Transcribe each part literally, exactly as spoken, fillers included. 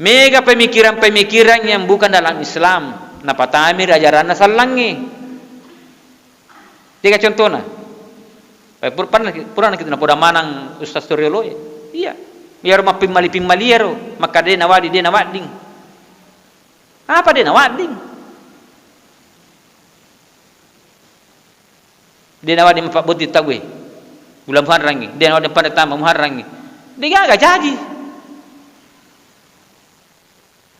Mega pemikiran-pemikiran yang bukan dalam Islam, napatami ri ajaranna sallangnge. Tega contona? Eh, pur-, pernah, purana kita napoda manang Ustaz Torioloe. Iya. Iyaro mappimmali-pimmali iyaro, makkada de' nawadding, de' nawadding. Apa de' nawadding? De' nawadding mapabbotting tauwe. Bulan Muharrangngi, de' nawadding pada tama Muharrangngi. De' gaga jaji.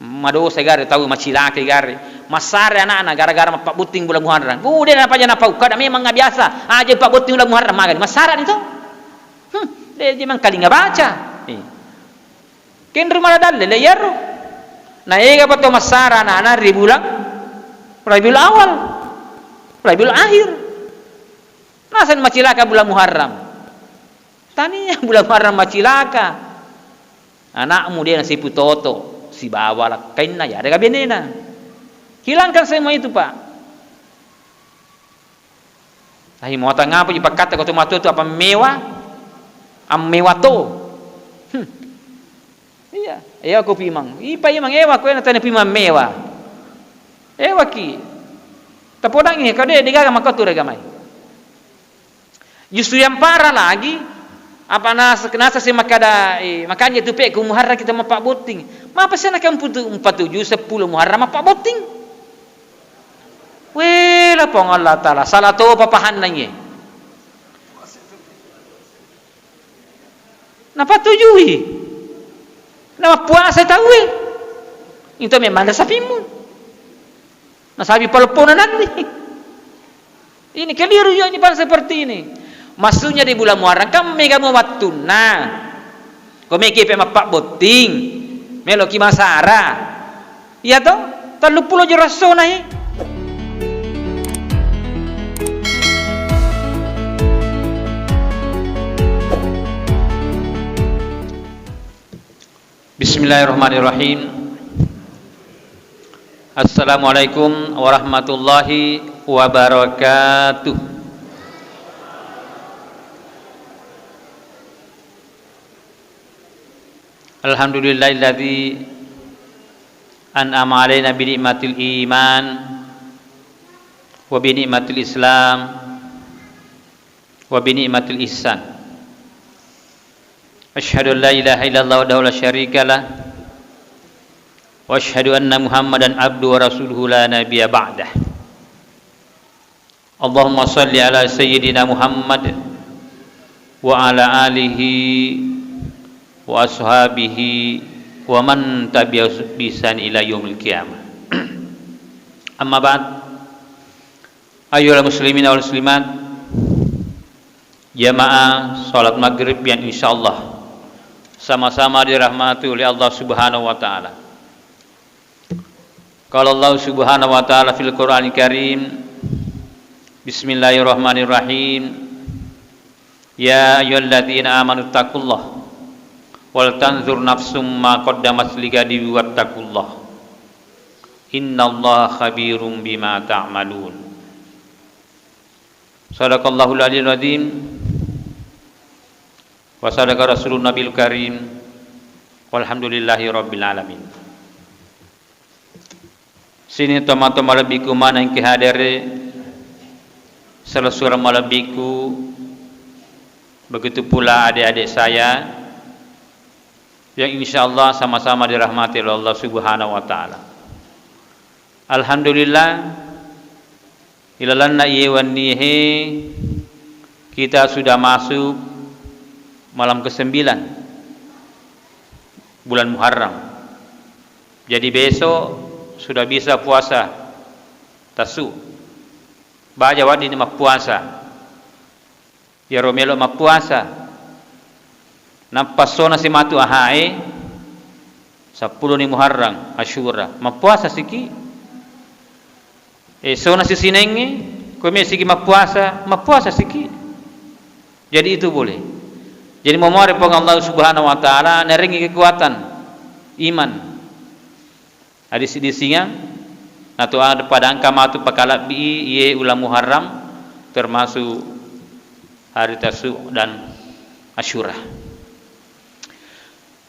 Madosa gare tau, macilaka gare. Massara anakna gara-gara mapabbotting bulan Muharram. Bu, de' napaja napau, kada memang biasa. Aja pabbotting bulan Muharram magani. Massara ni to. Hmm, de' je mangkalinga baca. Eh. Kenru mala dalle le iyaro. Na ega pa to massara anakna ri bulan Rabiul Awal, Rabiul Akhir. Naseng macilaka bulan Muharram. Tania bulan Muharram macilaka. Anakmu de' nasipu toto sibawa lakkainna, ya, de' gabenena. Hilangkan semua itu, Pak. Tahi muatang apa ji pakkatta ko to matu tu apa mewa? Ammewa to. Hmm. Iya, ewa ko pimang. Ipa imang ewa ko ena tane pimang mewa. Ewa ki. Tapodangi kade degaga makatu regamai. Justru yang parah lagi, apa nas-, nasa si makkada, eh, makanja tu pe ku Muharram kita mapabbotting. Mapa sena kan putu-, empatuju sepuluh Muharram mapabbotting? Wela Puang Allah Ta'ala, salah topa pahanna iye. Napatujui. Namappuasa tauwe. Itu memang ada sapimmu. Nasabi paleppona nanni. Ini keliru ya, ini pada seperti ini. Maksudnya di bulan Muharram kan mega mo wattunna. Ko meki pe mappabbotting, meloki masara. Iya to? Telluppulo jero essona he. Bismillahirrahmanirrahim. Assalamualaikum warahmatullahi wabarakatuh. Alhamdulillahilladzi an'ama alaina bi ni'matil iman wa bi ni'matil islam wa bi ni'matil ihsan. Asyhadu an la ilaha illallah wahdahu la syarikalah, wa asyhadu anna Muhammadan abduhu wa rasuluhu la nabiyya ba'dah. Allahumma shalli ala sayyidina Muhammad wa ala alihi wa ashabihi wa man tabi'ahu bi ihsan ila yaumil qiyamah. Amma ba'd. Ayyuhal muslimin wal muslimat, jamaah salat maghrib yang insyaallah sama-sama dirahmati oleh Allah Subhanahu wa Ta'ala. Qala Allah Subhanahu wa Ta'ala fil Qur'anil Karim, Bismillahirrahmanirrahim. Ya ayyuhalladzina amanu taqullaha wal tanzur nafsum ma qaddamat lighadin wattaqullaha. Innallaha khabirum bima ta'malun. Sadaqallahul aliyul azim. Wa sadaqa rasulun nabil karim. Walhamdulillahi rabbil alamin. Sining tomatoa malebbiku maneng engka hadere, selessureng malebbiku, begitu pula adik-adik saya yang insyaallah sama-sama dirahmati oleh Allah Subhanahu wa Ta'ala. Alhamdulillah, ilalenna iye wennie kita sudah masuk malam kesembilan bulan Muharram. Jadi besok sudah bisa puasa tasu. Baja weddinni mappuasa. Iyaro melo mappuasa. Nappa essona si matu ahae, seppuloni Muharram, Asyura. Mappuasa siki. Esona si Sinengnge, ko me siki mappuasa, mappuasa siki. Jadi itu boleh. Jadi memohon Puang Allah Subhanahu wa Ta'ala narengi kekuatan iman. Adisi-disingeng, natu ada pada engka matu pakalabbi iye uleng Muharram, termasuk hari Tasu dan Asyura.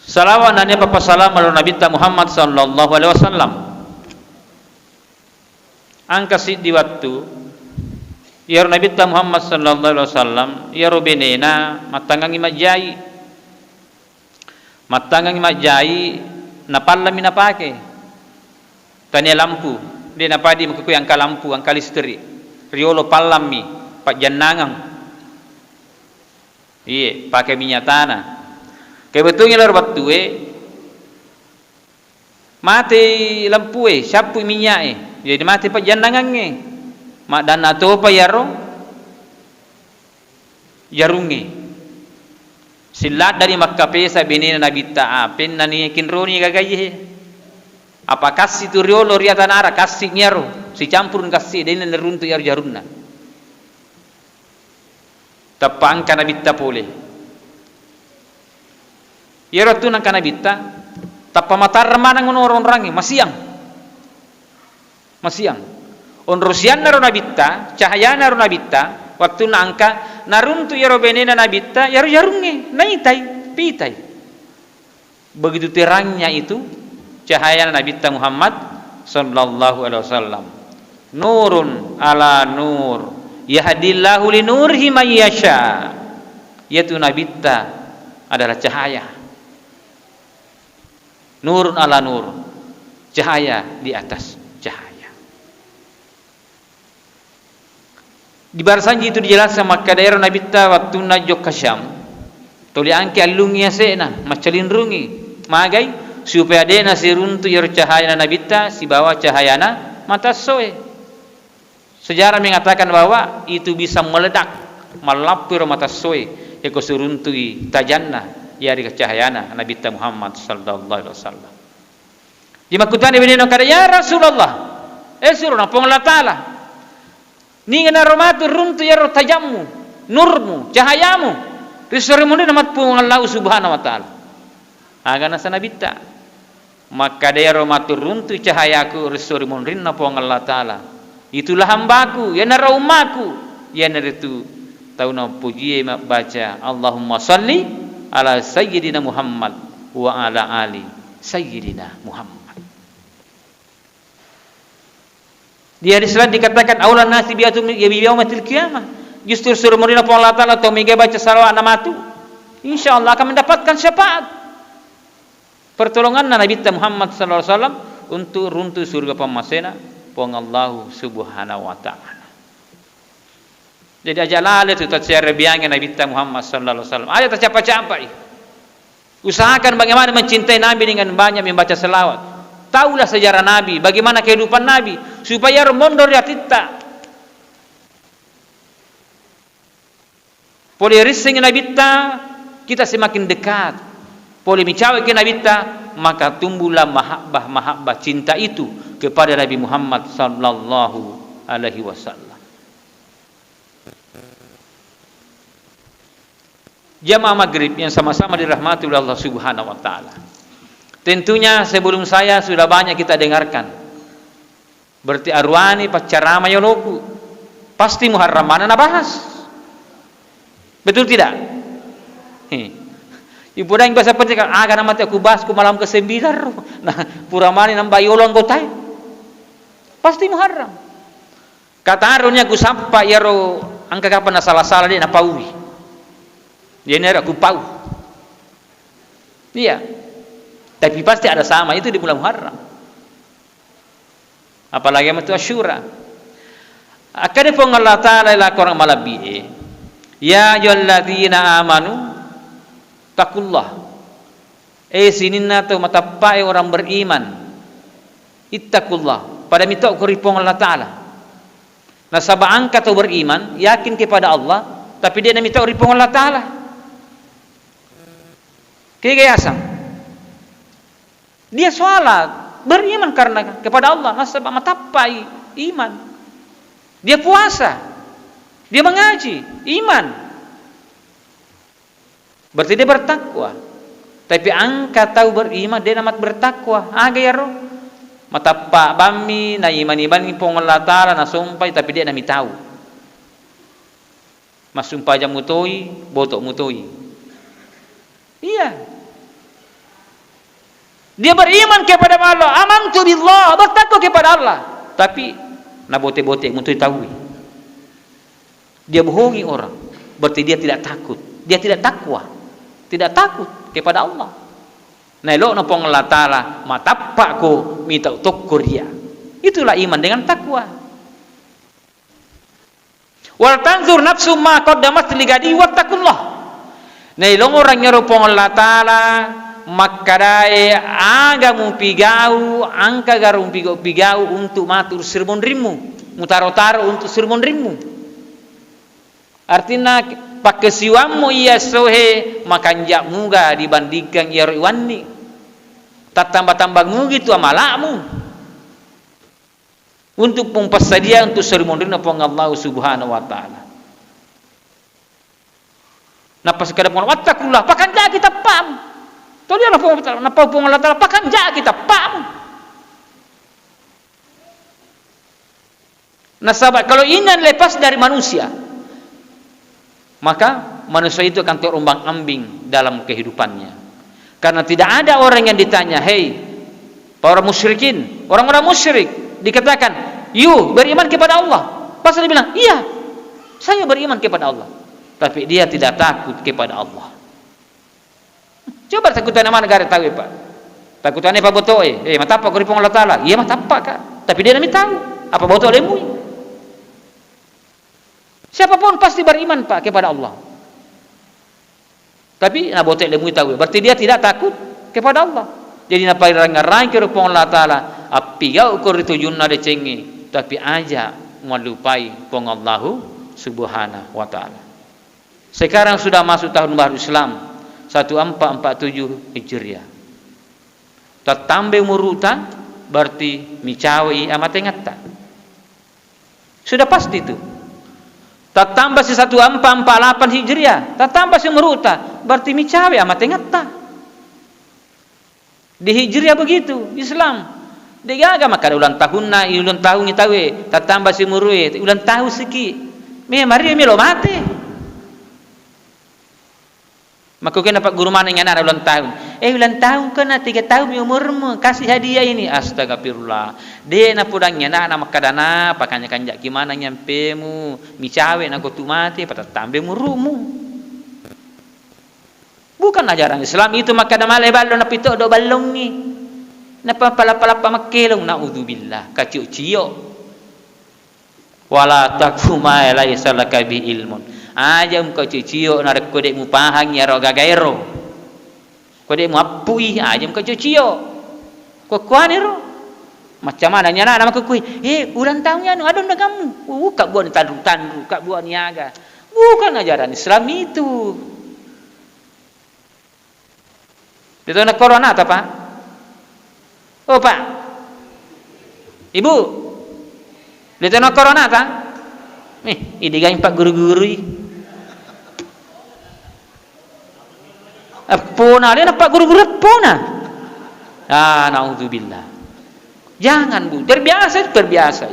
Salawa nennia pappasalama lao Nabitta Muhammad sallallahu alaihi wasallam. Engka siddi wettu, iyaro Nabitta Muhammad sallallahu alaihi wasallam, iyaro benena mattangengngi majjai. Mattangengngi majjai, napallammi napake. Tania lampu, de' napaddi makkukue engka lampu, engka listrik. Riolo pallammi, pajjannangeng. Iye, pake minyak tanah. Kebetulan iyaro wettue, matei lampue, siappui minyae. Jadi mate pajjannangengnge. Maddanna topa iyaro jarungnge. Silladdani makkapesa benena Nabitta, apennani kinroni gagaie. Apa kassi tu riolo ri atanara, kassi miaro, sicampurung kassi, dena neruntu iyaro jarunna. Tappa engka Nabitta pole. Iyaro wettunna engka Nabitta, tappa matarrang maneng onrong-onrongnge, masiang. Masiang. Onrong siannaro Nabitta, cahayanaro Nabitta, wettunna engka naruntu iyaro benena Nabitta, iyaro jarungnge, naitai, pitai. Begitu terangnya itu cahaya Nabitta Muhammad sallallahu alaihi wasallam. Nurun ala nur. Yahdillahu li nurihi man yasha. Yaitu Nabitta adalah cahaya. Nurun ala nur. Cahaya di atas cahaya. Di barasanji itu dijelaskan makkeda ero Nabitta wettunna jokka Syam, tuli engka allungngi ase'na, maccalinrungi. Magai? Supaya de'na siruntu iyaro cahayana Nabitta sibawa cahayana matassoe. Sejarah mengatakan bahwa itu bisa meledak, mallappo ero matassoe, eko siruntui tajanna, iyarega cahayana Nabitta Muhammad sallallahu alaihi wasallam. Dimakkutana benena kada, "Ya Rasulullah, eh, surona Puang Allah Ta'ala, ninga naro matu runtu iyaro tajammu, nurmu, cahayamu, ri sore monrinna matu Puang Allah Subhanahu wa Ta'ala." Aga nasa Nabitta, makkeda, "Iyaro matu runtu cahayaku ri sore monrinna Puang Allah Ta'ala, itulah hambaku, iyanaro ummaku, iyanaritu tau nampojie mabbaca, Allahumma salli ala Sayyidina Muhammad wa ala ali Sayyidina Muhammad." Di hadis lain dikatakan, "Aulan nasi biyatum-, ya, bi yaumatil qiyamah." Justru suro monrinna Puang Allah Ta'ala tau mega baca salawat na matu, insya Allah akan mendapatkan syafaat, pertolonganna Nabitta Muhammad sallallahu alaihi wasallam untuk runtu surga pammasena Puang Allahu Subhanahu wa Ta'ala. Jadi aja lale tu taciarebiangi Nabitta Muhammad sallallahu alaihi wasallam. Aja tacapa-capai. Usahakan bagaimana mencintai Nabi dengan banyak membaca selawat. Tahulah sejarah Nabi, bagaimana kehidupan Nabi, supaya ero monro ri atitta. Pole rissengi Nabitta, kita semakin dekat. Pole micaweki Nabitta, maka tumbuhlah mahabbah-mahabbah cinta itu kepada Nabi Muhammad sallallahu alaihi wasallam. Jamaah maghrib yang sama-sama dirahmati oleh Allah Subhanahu wa Ta'ala. Tentunya sebelum saya sudah banyak kita dengarkan. Berarti aruani paccarama yoloku. Pasti Muharram mana nabahas. Betul tidak? He. Ipodangi bahasa penting, aga namate aku bahas ku malam kesembilan ro. Nah, pura mani nambai yolo anggotae. Pasti Muharram. Kataroni aku sappa iyaro engka kapang nasala-sala de' napaui. Iyanaro aku pau. Iya. Tapi pasti ada sama itu di bulan Muharram. Apalagi metu Asyura. Akkeda Puang Allah Ta'ala ila Korang malebbi'e, "Ya ayyuhalladzina amanu taqullaha." Eh, sininna tau matappae orang beriman. Ittaqullah. Pada mitau ko ri Puang Allah Ta'ala. Nasaba engka tau beriman, yakin kepada Allah, tapi de' namitau ri Puang Allah Ta'ala. Kega yaseng. Dia sholat, beriman karena kepada Allah, nasaba matappai iman. Dia puasa, dia mengaji, iman. Berarti dia bertakwa. Tapi engka tau beriman, de' namat bertakwa. Aga iyaro? Matappa bammi, naimani-mani Puang Allah Ta'ala, nasompai, tapi de' namitau. Massumpajang mutoi, boto mutoi. Iya. Dia beriman kepada Allah, "Amantu billah," bertakwa kepada Allah. Tapi nabote-bote mutu taui. Dia bohongi orang, berarti dia tidak takut. Dia tidak takwa. Tidak takut kepada Allah. Naelo'na Puang Allah Ta'ala, matappa'ko mitau tokko ria. Itulah iman dengan takwa. "Wal tanzur nafsum ma qaddamat ligadin wattaqullah." Nailongorang iyaro Puang Allah Ta'ala makkadae, aga mupigau, engkaga mupigau-pigau untuk matu sirimonrimmu, mutaro-taro untuk sirimonrimmu. Artinya, pakkasiwammu iya essoe makanja muga dibandingkan iyaro iwanni. Tattamba-tamba mugi tu amala'mu. Untuk mumpassadia untuk sarimunrinna Puang Allah Subhanahu wa Ta'ala. Nappa sekada Puang, "Wattaqullah," pakanjaki tappa'mu. Toliala Puang, nappa Puang Allah Ta'ala, "Pakanjaki tappa'mu." Nasaba kalau ingan lepas dari manusia, maka manusia itu akan terombang-ambing dalam kehidupannya. Karena tidak ada orang yang ditanya, "Hei, para musyrikin, orang-orang musyrik," dikatakan, "Yu, beriman kepada Allah." Pas dia bilang, "Iya, saya beriman kepada Allah." Tapi dia tidak takut kepada Allah. Coba takutane mana gare tau, Pak? Takutane Pak Botoe, eh, matappa ko ri Puang Allah Ta'ala. Iya, matappa, Kak. Tapi dia nami tahu apa Botoe lemui. Siapapun pasti beriman, Pak, kepada Allah. Tapi nabote lemui tau, berarti dia tidak takut kepada Allah. Jadi napairang-rangki ro Puang Allah Ta'ala, appigau ko ri tujunna decengnge, tapi aja mallupai Puang Allahu Subhanahu wa Ta'ala. Sekarang sudah masuk tahun baru Islam, satu empat empat tujuh Hijriah. Tattambai umuruta, berarti micawai amatengatta. Sudah pasti itu. Tattambasi satu empat empat delapan Hijriah, tattambasi umuruta, berarti micawai amatengatta. Di Hijriah begitu, Islam. Degaga makkada ulang tahunna, ulang tahungngi tauwe, tattambasi umurue, ulang tahun siki. Memang ri melo mate. Makkukena Pak Guru maneng anana ulang tahun. "Eh, ulang tahun kena tiga tahun mi umurmu, kasih hadiah ini." Astagfirullah. De napodangi anana makkadana, pakanja-kanjaki maneng nyampemu, micawe nako tu mate, patattambe umurumu. Bukan ajaran Islam itu, makkada male ballo napito do ballongngi. Napapalappa-lappa makkelong, naudzubillah, kacio-cio. Wala taqfu ma laisa laka bi ilmun. Aja mengko cio-cio narekko de mupahangi aro gagaero. Ko de muappui, aja mengko cio-cio. Ko kuaniro. Macam mana nyana nama kukui, "Eh, ulang tahun anu, adon denganmu." Uh, kabbuani tanru-tanru, kabbuani aga. Bukan ajaran Islam itu. Itu nak corona ta, Pak? Oh, Pak. Ibu, lite no corona ta? Eh, idigai Pak guru-gurui. Eppona, lena Pak guru-guru eppona. Ah, naudzubillah. Jangan, Bu, terbiasa, terbiasa.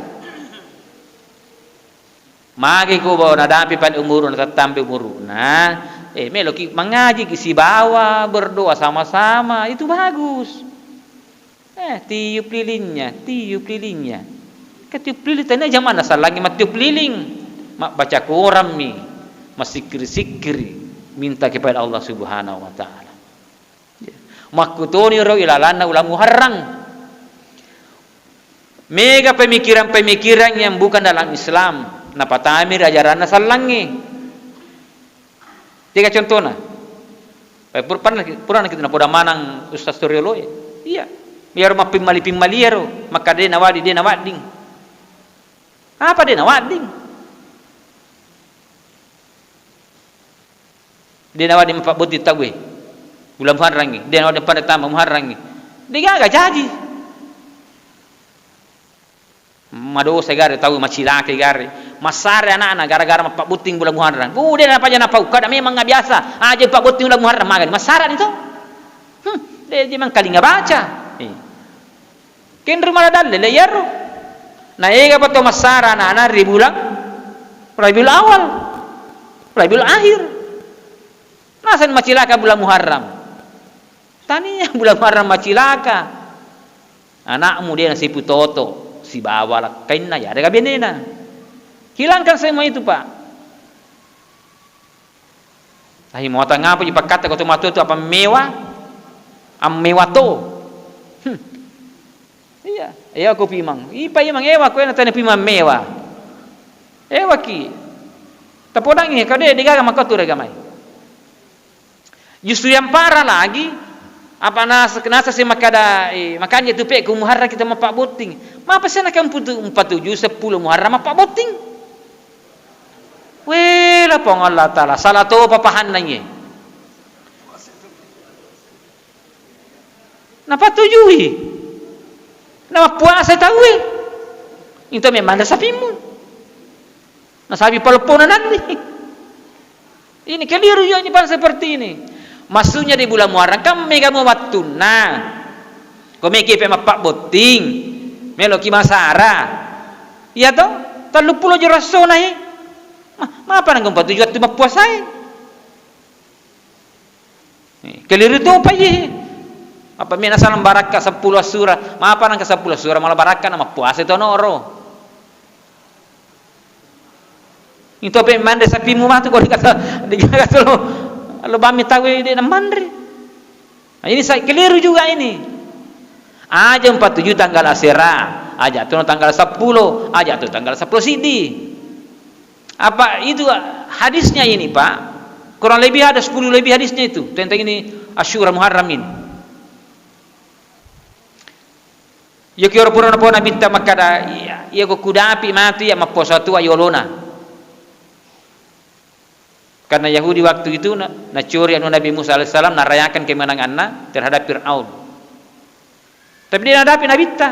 Magi ku bo nadapi pale umuru, natattambe umuruna, eh, meloki mangaji ki sibawa, berdoa sama-sama, itu bagus. Eh, tiup lilinnya, tiup lilinnya. Ketiup lilin tania jamanna sallangi mattiup lilin. Mabbaca korammi, massikkiri-sikkiri, minta kepada Allah Subhanahu wa Ta'ala. Makkutoni ro ilalanna ulang Muharram. Mega pemikiran-pemikiran yang bukan dalam Islam, napatami ri ajaranna sallangnge. Tega contona? Eh, pur-, pernah, purana kita napoda manang Ustaz Torioloe. Iya. Iyaro mappimmali-pimmali iyaro, makkada de nawadding, de nawadding. Apa de nawadding? De nawadding mapabbotting tauwe. Bulan Muharrangngi, de nawadding pada tama Muharrangngi. De gaga jaji. Madosa gare tau, macilaka gare. Massare anakna gara-gara mapabbotting bulan Muharram. Bu, de napaja napau, kada memang biasa. Aja pabbotting bulan Muharram magani. Massara ni to. Hmm, de je mangkalinga baca. Eh. Kenro mala dalle le iyaro. Na ega pa to massara anana ri bulan Rabiul Awal, Rabiul Akhir. Naseng macilaka bulan Muharram. Tania bulan Muharram macilaka. Anakmu de' nasipu toto, sibawa lakkainna, ya ada benena. Hilangkan semua itu, Pak. Tahi muatan apa dipakkatta ko tomatoa tu apa mewa? Ammewa to. Hmm. Iya, iya ko pimang. Ipa imang ewa ko ena tania pimang mewa. Ewa ki. Tapodangi kau de' degaga maka tu degamai. Justru yang parah lagi, apa nas-, nasa si makkada, eh, makanja tu pe ku Muharram kita mappabbotting. Mapa sena kan putu-, mpatuju seppulo Muharram mappabbotting? Wela Puang Allah Ta'ala, salah topa pahanna iye. Napatujui. Namappuasa tauwe. Itu memang ada sapimu. Nasapi paleppona nanti. Ini keliru ya ini, Pak, seperti ini. Maksudnya di bulan Muharram kan mega mo wattunna. Ko meki pe mappabbotting. Meloki masara. Iya to? Telluppulo jero essona he. Ma-, mapa nangka mpatuju wattu mappuasae? Eh, keliru topa iye. Apa mena salang barakka seppulo assura? Mapa nangka seppulo assura malah barakka na mappuasa to noro. Itu apa manre sapimu matu ko dikata, dikata lo, lo bammi tawe de' namanre. Nah, ini sa-, keliru juga ini. Aja mpatuju tanggal asera, aja tu tanggal seppulo, aja tu tanggal seppulo siddi. Apa itu hadisnya ini, Pak? Kurang lebih ada sepuluh lebih hadisnya itu tentang ini Asyura Muharram ini. Iya kiyoro pura napo Nabitta makkada, iya, iya ko kudapi matu iya mappuasa tua yolona. Karena Yahudi waktu itu na-, nacuri anu Nabi Musa alaihissalam, narayakan kemenanganna terhadap Fir'aun. Tapi de' nadapi Nabitta.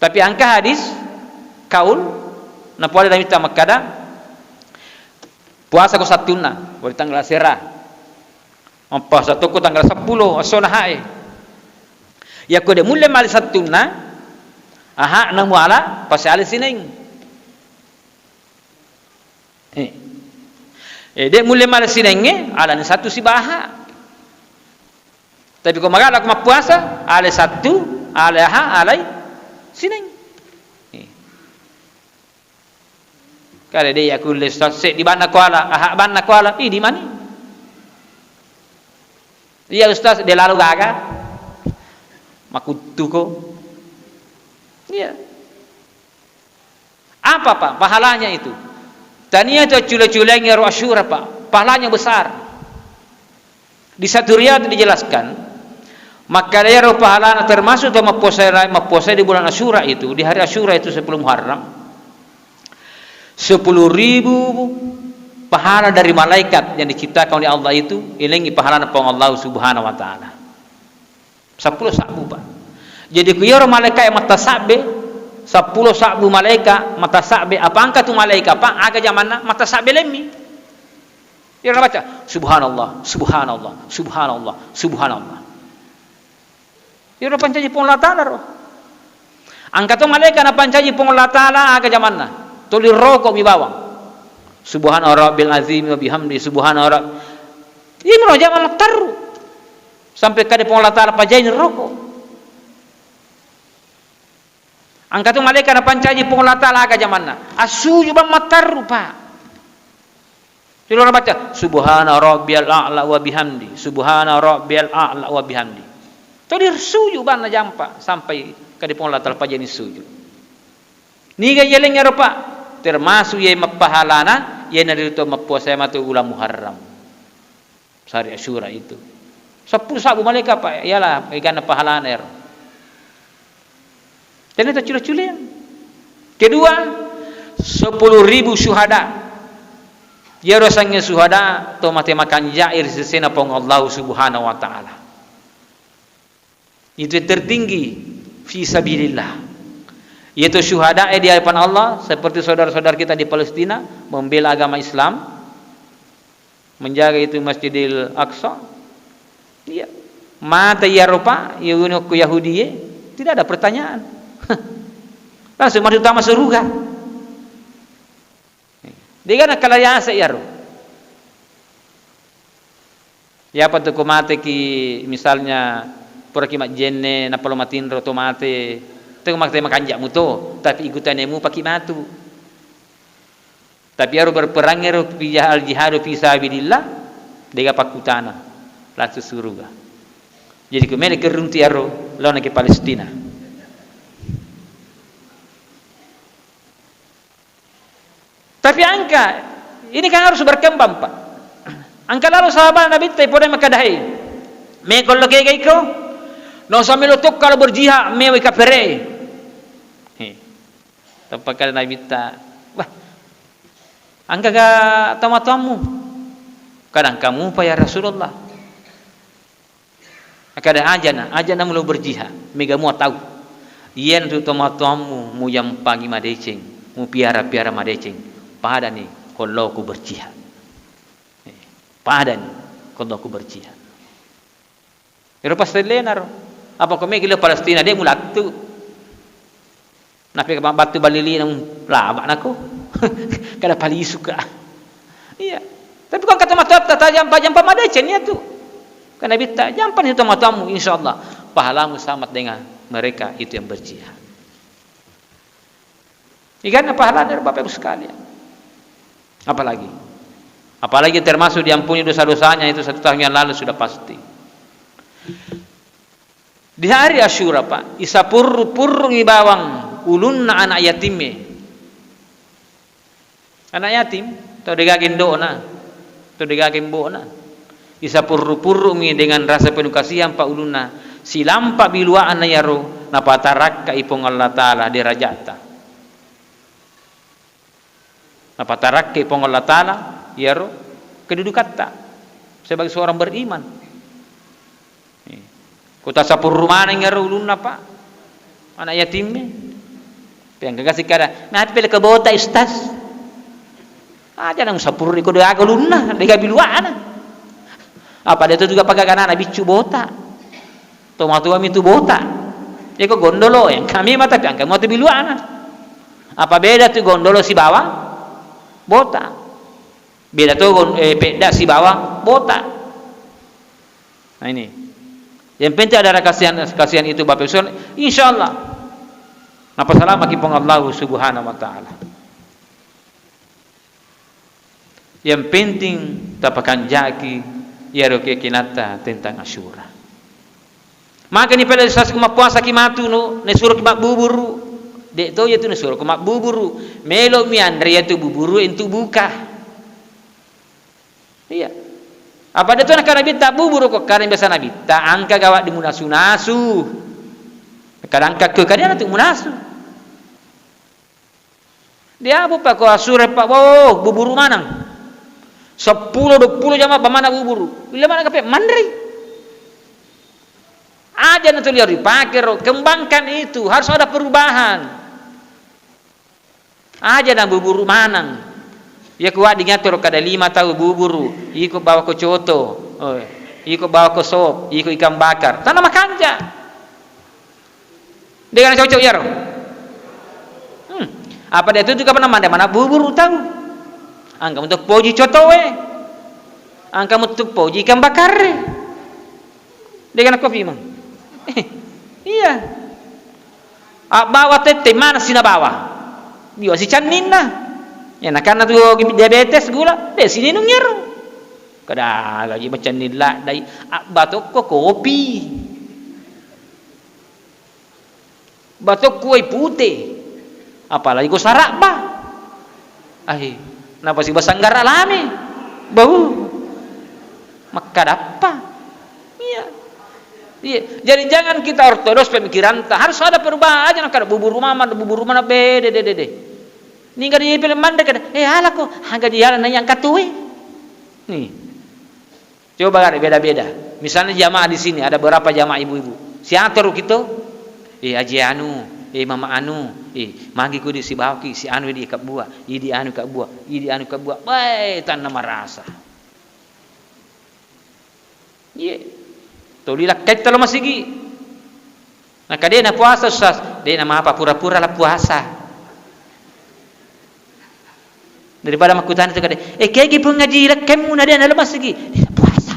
Tapi engka hadis kaul, napole Nabitta makkada, puasa ko sattunna, wali tanggal asera. Mappuasa tokko tanggal seppulo, essona hae. Yakko de' mulle male sattunna, aha, namuala, pasti ale Sineng. Eh. Eh, de' mulle male Sinengnge, alani sattu sibawa aha. Tapi ko magala ko mappuasa, ale sattu, ale aha, alai Sineng. Eh. Kare de' yakulle Ustaz, seddi banna kuala, aha banna kuala, idi mani. Iya Ustaz, de' lalo gaga. Makuttuko. Iya. Apa, Pak, pahalanya itu? Tania tu accule-culengngi ero Asyura, Pak. Pahalanya besar. Di satu riwayat dijelaskan, makkada ero pahalana termasuk to mappuasa, mappuasa di bulan Asyura itu, di hari Asyura itu sepuluh Muharram. Sepuluh ribu pahala dari malaikat yang diciptakan oleh Allah itu, ilengi pahalana Puang Allah Subhanahu wa Ta'ala. Seppulo sabbu, Pak. Jadi, ku iyaro malaika'e matasabbe, seppulo sabbu malaika matasabbe, apa engka tu malaika, Pak, aga jamanna matasabbe lemmi. Iyaro nabaca, "Subhanallah, subhanallah, subhanallah, subhanallah." Iyaro pancaji Puang Allah Ta'ala ro. Engka to malaika napancaji Puang Allah Ta'ala aga jamanna. Tuli roko mi bawang. Subhana rabbil azim wa bihamdi, subhana rabb-, Imro jama mattarru. Sampai kada Puang Allah Ta'ala pajaini roko. Engka tu malaika napancaji Puang Allah Ta'ala aga jamanna. Assuju bang mattarru, Pak. Silora baca, "Subhana rabbiyal a'la wa bihamdi, subhana rabbiyal a'la wa bihamdi." Tuli suju bang najampa sampai kada Puang Allah Ta'ala pajaini suju. Niga yeleng ero, Pak? Termasuk ye mappahalana, ye naritu mappuasa matu ulang Muharram. Sehari Asyura itu. Seppulo sabbu malaika, Pak, iyalah, egana pahalana ero. Tena tacule-culeang. Kedua, sepuluh ribu syuhada. Iyaro sangnge syuhada, to mate makanjai ri sesena Puang Allah Subhanahu wa Ta'ala. Itu yang tertinggi fi sabilillah. Yaitu syuhada di hadapan Allah, seperti saudara-saudara kita di Palestina membela agama Islam, menjaga itu Masjidil Aqsa. Iya. Mate iyaro, Pak, Yahudi, Yahudi, tidak ada pertanyaan. Langsung masuk tama suruga. Dega nakkalariasa iyaro. Iyapa tu ko mateki, misalnya puraki majjenne, nappa lo matinro to mate, teko mate makanja' muto, tapi igutanemu paki matu. Tapi iyaro berperang ero fi al jihadu fi sabilillah, dega pakkutana, langsung suruga. Jadi ko mele kerunti iyaro, laona ke Palestina. Tapi engka, ini kan harus berkembang, Pak. Engka lalo sahabat Nabitta ipodai makkeda, "Hei, meko lo kega iko? Nasa melo tokka lo berjihad, mewa kapere." He. Tappa kada Nabitta, "Wah, engka ga tomatoammu?" "Kada engka mupa, ya Rasulullah." Kada ajana, ajana mulo berjihad, mega mua tau. Iyanatu tomatoammu mujampangi madeceng, mupiara-piara madeceng, padani ko lao ku berjihad. Eh, padani ko lao ku berjihad. Ero pastellena ro. Apa ko megi lao Palestina, de mulattu. Nappa mabbattu ballilina, um, laba nako. Kada palisuka. Iya. Tapi ko engka tomatoatta tajampa-jampa madeceng iyatu. Kan Nabitta, "Jampani tomatoammu, insyaallah pahalamu sama dengan mereka itu yang berjihad." Ikan pahalana, Bapak Ibu sekalian. Apalagi? Apalagi termasuk diampuni dosa-dosanya itu satu tahun yang lalu sudah pasti. Di hari Asyura, Pak, isapurru-purrungi bawang ulunna anak yatimme. Anak yatim, tau degaga indo'na, tau degaga imbo'na. Isapurru-purrungi dengan rasa penuh kasihan, Pak, ulunna. Silampa bilua'na iyaro, napatarakkai Puang Allah Taala deraja'ta. Napatarakkai Puang Allah Taala iyaro kedudukatta sebagai seorang beriman. Eh, ko tasapurru maneng iyaro ulunna, Pak, anak yatimme. Peang gaga sikada, "Napi pele ke bota, Ustaz?" Aja nang sapurri ko degaga ulunna, degaga bilua'na. Apa de tu juga pagaganana biccu bota. Tomatoami tu bota. Iko gondolo, engkami mata, engka mua tu bilua'na. Apa beda tu gondolo sibawa bota? Beda tu gon-, eh, pedda sibawa bota. Nah, ini. Yang penting ada kasihan, kasihan itu, Bapak Ibu sekalian, insyaallah napasalamaki Puang Allah Subhanahu wa Taala. Yang penting tapakanjaki iyaro keyakinanta tentang Asyura. Makani pada saat mappuasaki matu no, nasuroki mabbuburu. De to iyatu nasuroki mabbuburu. Melomi anre iyatu buburu untuk buka. Iya. Apa de to nakkeda Nabitta buburu ko, kada biasa Nabitta engka gawa dimunasu-nasu. Kada engka ko kada tu munasu. Dia apa, Pak, ko Asyura, Pak, wow, buburu maneng. Seppulo, dua puluh jama pamana buburu. Bila mana kape manrei? Aja na tu liar dipake ro, kembangkan itu, harus ada perubahan. Aja na buburu maneng. Ya ku wedding atoro kada lima tau buburu, iko bawa ko coto, oh, iko bawa ko sop, iko ikan bakar. Tana makanja. Dega na cocok iyaro. Hmm. Apa de tu juga pernah mande mana buburu tau. Engka mutu poji cotoe. Engka mutu poji ikan bakar. Dega na kopi mang. Iya. Abbawa tette mana sinabawa. Biwa si canninna. Ya nakanna tu diabetes gula, de sininung iyaro. Kada gaji macanning laddai, abba tokko kopi. Batokku wai pute, apalagi ko sarabba. Ai, napa si basanggara lame? Bau. Makkadappa. Iya. Iya. Jadi jangan kita ortodoks pemikiranta, harus ada perubahan aja, nah, kada buburu mama, buburu mana, bede, de, de, de. Ningka di pele mande kada, eh, alako, haga di ala na yang katue. Nih. Coba gare beda-beda. Misalnya jamaah di sini, ada berapa jamaah ibu-ibu? Siator kita, eh, Aji Anu, eh, Mama Anu, eh, magi ku di sibawaki, si Anu di kabbua, idi Anu kabbua, idi Anu kabbua. Bae, tanna marasa. Iya. Toli lakkai talo masigi. Naka de na puasa, Ustaz. De na mapa, pura-pura la puasa. Daripada makkutana tu kade, "Eh, kegi pung ngaji lekkemmu na de na lemas lagi?" De na puasa.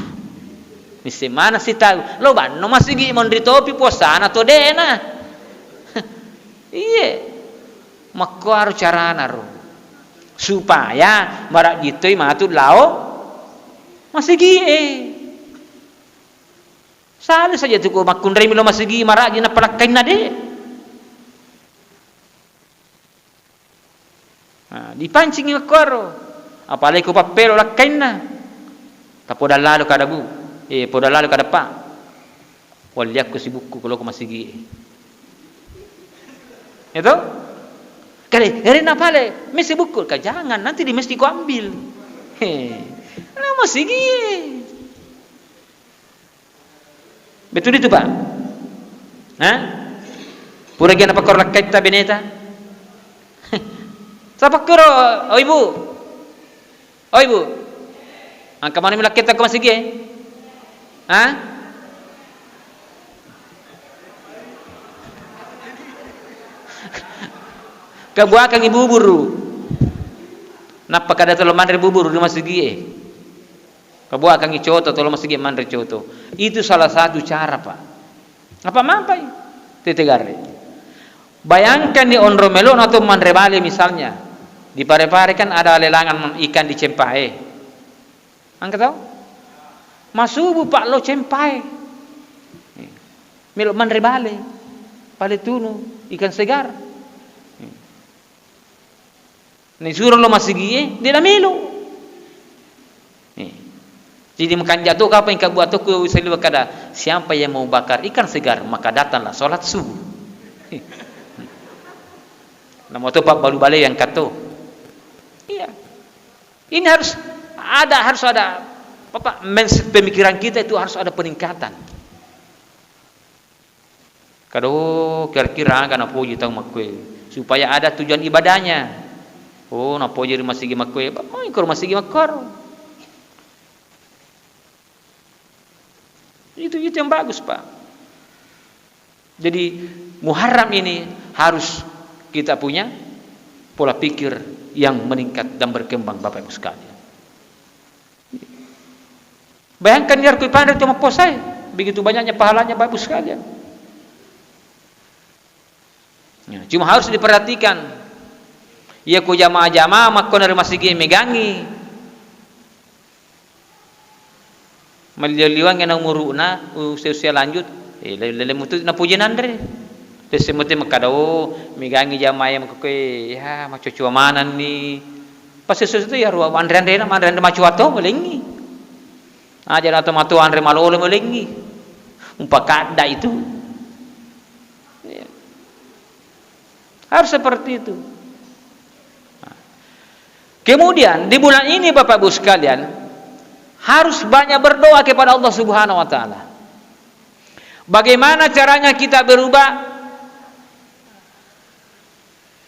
Nisseng maneng sitau, lo banno masigi monri topi puasana to de'na. Iye. Makkuaro carana ro. Supaya marajji toi matu lao masigie. Sale saja tu ko makkunrai mi lo masigi marajji nappa lakkainna de. Nah, dipancingi makkuaro. Apalagi ko pappelo lakkainna. Tapodang lalo kada bu, eh, podang lalo kada pa. Walliakko sibukku ko loko masigi. Itu? Kade, ere napale, mesi bukku, ka jangan, nanti di mesti ko ambil. He. Nah, masigi. Betul itu, Pak? Hah? Pura gana pakkoro lakkaitta beneta? Sapakkoro, oh Ibu. Oh Ibu. Angka mana mi lakkaitta ko masigi, eh? Hah? Kebuakan ibu buru. Nappa kada tolo manre buburu di masigi, eh. Pabuakangngi coto, tolo masigi manre coto. Itu salah satu cara, Pak. Apa mampai? Tete garre. Bayangkan ni onro melo na to manre bale misalnya. Di Pare-Pare kan ada lelangan ikan di Cempae. Angka tau? Masubu, Pak, lo Cempae. Melo manre bale. Bale tunu, ikan segar. Naisuro lo masigie, de namelo. Eh. Jadi makanja to kapang ka buat toko saliwa kada, siapa yang mau bakar ikan segar, maka datanglah sholat subuh. Eh. Namo to pabbalu bale yang kato. Iya. Ini harus ada, harus ada apa, mens-, pemikiran kita itu harus ada peningkatan. Kado kira-kira aga napoji tau makkue, supaya ada tujuan ibadahnya. Oh, napoji ri masigi makkue, ba-, maiko ri masigi makkoro. Itu, itu yang bagus, Pak. Jadi, Muharram ini harus kita punya pola pikir yang meningkat dan berkembang, Bapak Ibu sekalian. Bayangkan, iyaro ko ipanre to mappuasae, begitu banyaknya pahalanya, Bapak Ibu sekalian. Ya, cuma harus diperhatikan. Iya ko jamaah-jamaah makkona ri masigi megangi. Malliwa-liwangngi na umuru'na, usia-usia lanjut, eh, le-, lele mutu napoji nanre. Tesse mute makkada, oh, megangi jamaah iya makkukue, ya, macocoa manenni. Pas sesuai itu ya, ruwa anre-anrena, anre-anre macoa to, melengi. Aja na to matu anre malolo, melengi. Umpakadda itu. Ya. Harus seperti itu. Nah. Kemudian, di bulan ini, Bapak Ibu sekalian, harus banyak berdoa kepada Allah Subhanahu wa Ta'ala. Bagaimana caranya kita berubah?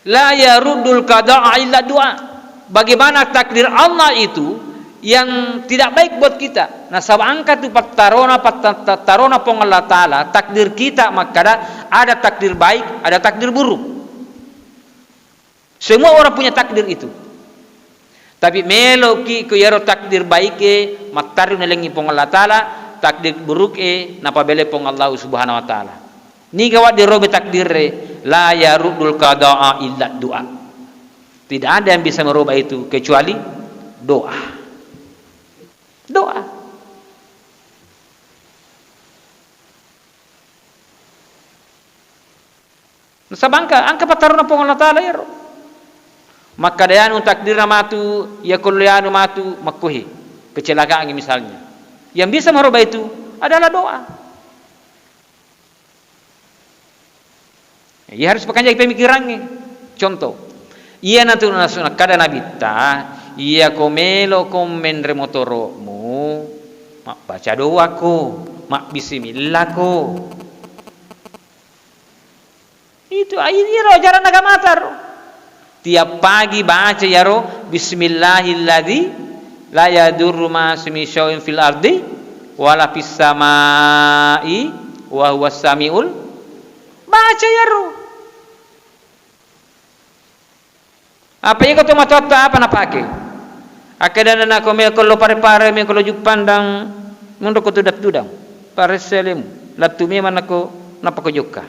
La yaruddul qada'a illa doa. Bagaimana takdir Allah itu yang tidak baik buat kita? Nasaba engka tu pattarona, patta-, pattarona Puang Allah Ta'ala, takdir kita makkada ada takdir baik, ada takdir buruk. Semua orang punya takdir itu. Tapi meloki ko iyaro takdir baike mattarru nalengi Puang Allah Ta'ala, takdir buruke napabele Puang Allah Subhanahu wa Ta'ala. Niga wadde robe takdirre, la yaruddul qada'a illa doa. Tidak ada yang bisa merubah itu kecuali doa. Doa. Nasaba engka, engka pattaruna Puang Allah Ta'ala iyaro. Makkada anu takdirna matu, iya ko anu matu, makkuhi, kecelakaangngi misalnya. Yang bisa merubah itu adalah doa. Iya harus pakanjaki pemikirangnge. Contoh, iyanatu nasu-, nakkada Nabitta, iya ko melo ko menre motoro'mu, mabbaca doa ko, mabbismillah ko. Itu, ai-, iyaro ajaran agamata ro. Tiap pagi baca iyaro, "Bismillahilladzi la yadurru ma'asmihi syai'un fil ardi wala fis samai wa huwas samiul." Baca iyaro. Apa iko to matoatta apa napake? Akkedana nako meko lo Pare-Pare, meko lo Juppandang, Monro ko tudang-tudang, paresse alemu, lettu memang nako, nappa ko jokka.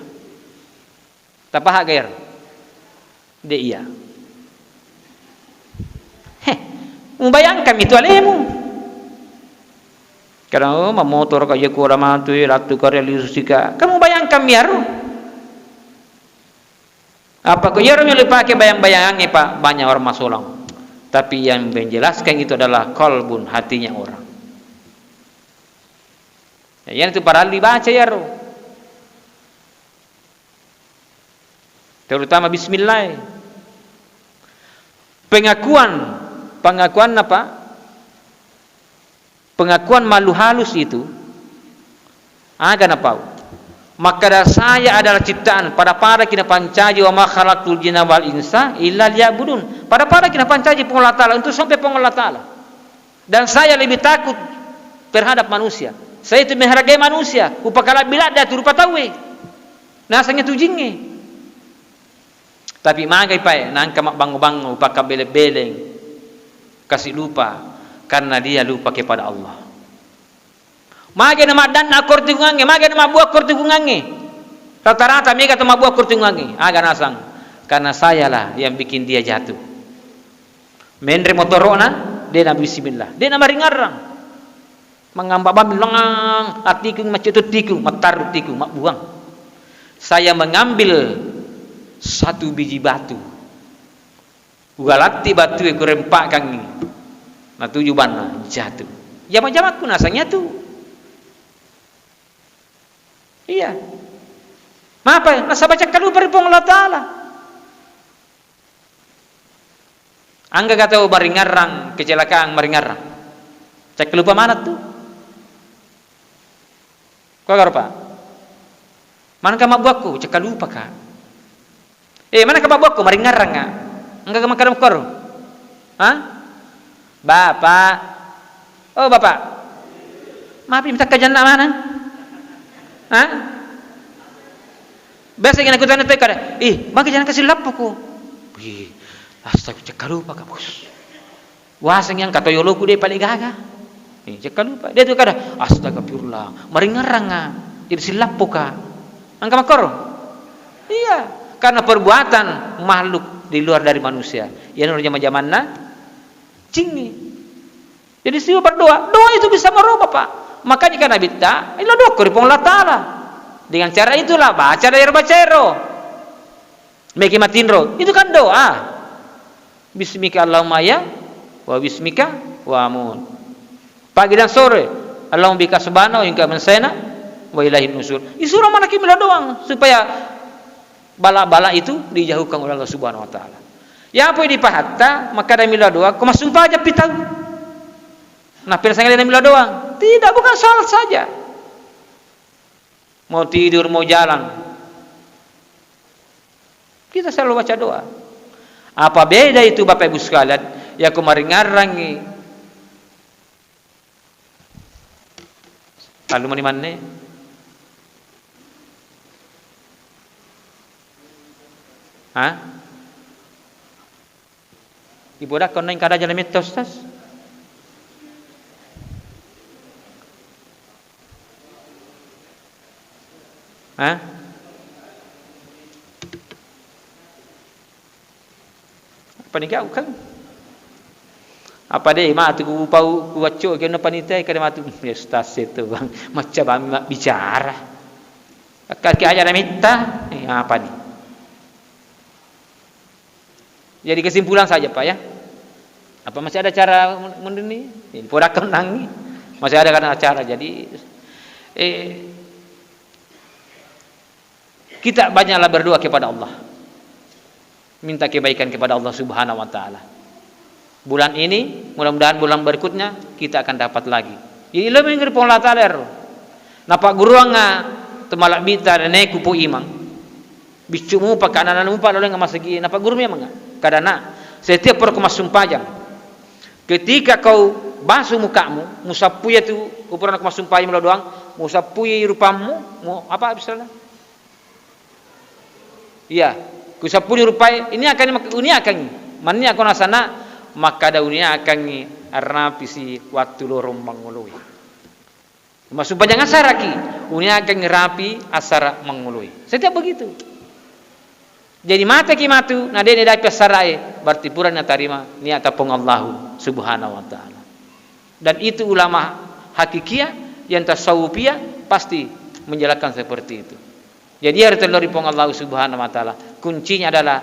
Tapaha gair? De iya. Heh, mubayangkan itu alemu. Karena, oh, mammotoro ka, iya ko ora matu, eh, lettu ka ri lisu sika. Kamu bayangkan miaro. Apa ko iyaro melo ipake bayang-bayangangnge, Pak? Banyak orang masolang. Tapi yang menjelaskan itu adalah qalbun, hatinya orang. Ya, itu parallu dibaca iyaro. Terutama bismillah. Pengakuan, pengakuanna, Pak, pengakuan malu halus itu, aga napau? Makkada, "Saya adalah ciptaan, pada-pada ki napancaji, wa ma khalaqtul jinna wal insa illa liya'budun." Pada-pada ki napancaji Puang Allah Ta'ala, untuk sampai Puang Allah Ta'ala. Dan saya lebih takut terhadap manusia. Saya itu menghargai manusia, upakalabbi ladde tu rupa tauwe. Nasengnge tu jingnge. Tapi magai pae, nangka mabbango-bango, upakkabbeleng-beleng, kasi lupa, karena dia lupa kepada Allah. Magai na maddanna kortikungangnge, magai na mabbua kortikungangnge. Rata-rata mega to mabbua kortikungangnge. Aga nasang? Karena sayalah yang bikin dia jatuh. Menre motoro'na, de na bismillah, de na maringarrang. Mangamba bammi, lengang, atiku macettu tiku, mattarru tiku, mabbuang. Saya mengambil satu biji batu. Ugalatti batue, kurempakkangngi. Natuju banna, jatuh. Jama-jamakku nasang iyatu. Iya. Mapa? Nasaba cakkalupa ri Puang Allah Ta'ala. Anggaga tau maringarrang, kecelakaan maringarrang? Cakkalupa maneng tu. Kuagaro, Pak? Manengka mabbuakku? Cakkalupaka. Eh, manengka mabbuakku? Maringarranga. Anggaga makkada makkoro? Ha? Bapak. Oh, Bapak. Mapi mitakka janna maneng? Ha? Biasa gini aku tanya teka, "Ih, magi jangan kasih lappo ko." Wih, astaga, cakkalupaka, Bos. Waseng yang kata yoloku de pale gaga. Eh, cakkalupa. De tu kada, "Astagfirullah." Maringarranga. Jadi silappoka. Angka makkoro? Iya, karena perbuatan makhluk di luar dari manusia. Iya, nur jama-jamanna jingnge. Jadi, siwa berdoa, doa itu bisa merubah, Pak. Makanya kan Nabitta, ilo doa ko ri Puang Allah Ta'ala. Dengan cara itulah, baca daero, baca ero. Meki matinro, itu kan doa. Bismika Allahumma ya, wa bismika wa amut. Pagi dan sore, Allahumma bika subhana wa minka amsaina wa ilaihin nusur. Isuro manaki melo doang supaya bala-bala itu dijauhkan oleh Allah Subhanahu wa Ta'ala. Ya apa dipahatta, maka ada melo doang, ko massumpajang pitau. Nah, pira sangadina melo doang? Tidak, bukan salat saja. Mau tidur, mau jalan. Kita selalu baca doa. Apa beda itu, Bapak Ibu sekalian? Ya, ko maringarrangi. Lalu mani manne? Hah? Ibu dah kau naik kada jalan mitos tas? Hah? Apa ni kau kan? Apa deh, matu ku pau, ku wacco, kena panitia, kena matu. Ya, stas itu, Bang. Macam Bang bicara. Kaki aja ada minta. Eh, apa ni? Jadi kesimpulan saja, Pak, ya. Apa masih ada cara mun-, mundur ni? Ini podakan nangi. Masih ada kan acara. Jadi, eh, kita banyaklah berdoa kepada Allah. Minta kebaikan kepada Allah Subhanahu wa Ta'ala. Bulan ini, mudah-mudahan bulan berikutnya kita akan dapat lagi. Jadi, lebih ngeri Puang Allah Ta'ala ero. Napa guruanga temalabbita neneku po imang. Biccu mupa, kanana mupa, lalu nggak masagi. Napa guru memang nggak? Kadana, setiap perku massumpajang. Ketika kau basuh mukamu, musappui itu ukuran aku massumpajang melo doang, musappui rupammu, mu, apa misalnya? Iya, kusappuni rupai, ini akan, ini akan, manni aku nasana, makkada uni akan arnapisi wattu lorong mangoloi. Massumpajang asaraki, uniakangngi rapi asara mangoloi. Setiap begitu. Jadi mateki matu, na de' nedapi asarae, berarti pura natarima niat Puang Allahu Subhanahu wa Ta'ala. Dan itu ulama hakikia yang tasawufia pasti menjelaskan seperti itu. Jadi, iyaro tellori Puang Allahu Subhanahu wa Ta'ala. Kuncinya adalah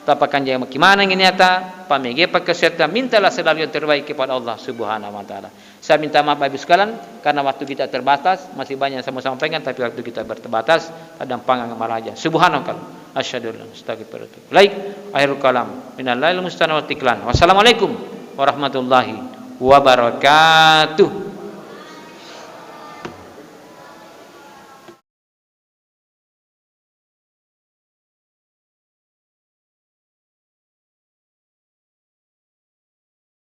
tapakanjaki manengngi niata, pamege pakasiatta, mintalah selalu yang terbaik kepada Allah Subhanahu wa Ta'ala. Saya minta maaf Bapak Ibu sekalian karena waktu kita terbatas, masih banyak yang saya mau sampaikan tapi waktu kita terbatas, dan pangang maraja. Subhanakal, asyhadu an la ilaha illa anta, astaghfiruka wa atubu ilaik. Akhirul kalam. Minallahil musta'an wal tiklan. Wassalamualaikum warahmatullahi wabarakatuh.